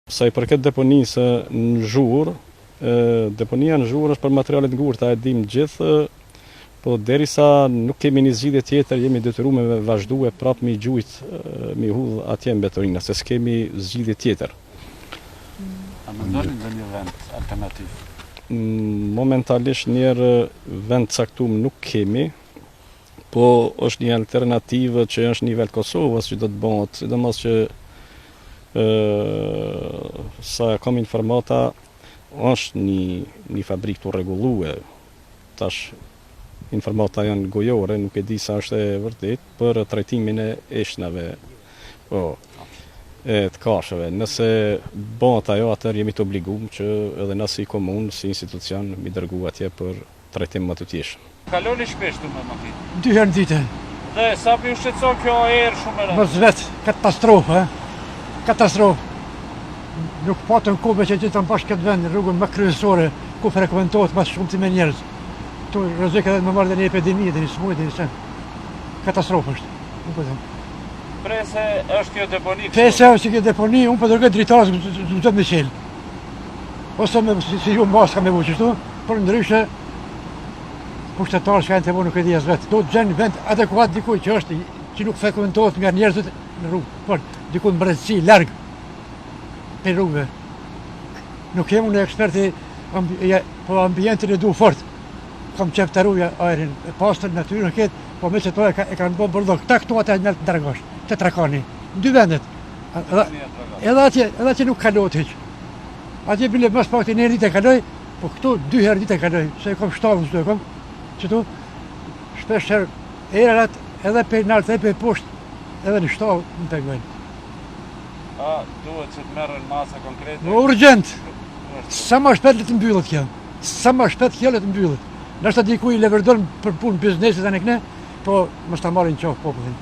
Sa i përket deponisë në Zhur, deponia në Zhur është për materiale të ngurta, e dimë të gjithë, po derisa nuk kemi një zgjidhje tjetër, jemi detyruar me vazhdu e prapë mi gjujt, mi hudh atje mbeturina, se s'kemi zgjidhje tjetër. A mendoni ndonjë vend alternativ? Momentalisht njëherë vend caktum nuk kemi, Po është një alternativë që është në nivel të Kosovës që do të bëhet, sidomos që ë sa kam informata është një një fabrikë tu rregullue. Tash informata janë gojore, nuk e di sa është e vërtet për trajtimin e eshtnave. Po e të kafshëve. Nëse bëhet ajo, atëherë jemi të obliguar që edhe na si komunë, si institucion, mi dërgu atje për trajtim më të tutjeshëm. Kaloni shpesh këtu me makinë? Dy herë në ditë. Dhe sa po ju shqetëson kjo erë shumë e rëndë? Mos vet, katastrofë, ë? Katastrofë. Nuk patën kohë që gjithë bash këtë vend, rrugën më kryesore, ku frekuentohet më shumë me njerëz. Këtu rrezik edhe me marrë dhe një epidemi, dhe një smujt, dhe një sen. Katastrofë është, nuk po them. Prej se është kjo deponi kështu? Prej se është kjo deponi, unë po dërgoj dritares, nuk do me qelë. Ose me si ju maska me vu qështu, për ndryshe pushtetarët që janë të nuk e di as vetë. Do të gjenë vend adekuat diku që është që nuk frekuentohet nga njerëzit në rrugë, por diku në brendësi larg prej rrugëve. Nuk jem unë eksperti, po ambientin e du fort. Kam qef të ruja ajrin e pastër, natyrën këtë, po me që to e, ka, e kanë bo bërllok. Ta këtu atë në Dragash, te Trakani, në dy vendet. Edhe, edhe atje, edhe atje nuk kalohet hiç. Atje bile më së pakti një ditë e kaloj, po këtu dy herë ditë e kaloj, se e kam shtallën këtu e kam, qëtu shpesh herë erërat edhe prej nalt edhe prej poshtë, edhe në shtallë më pengojnë. A duhet që të merren masa konkrete? Në urgjent. Sa më shpejt le të mbyllet kjo. Sa më shpejt kjo le të mbyllet. Ndoshta diku i leverdon për punë biznesit anë këne, po mos ta marrin qoftë popullin.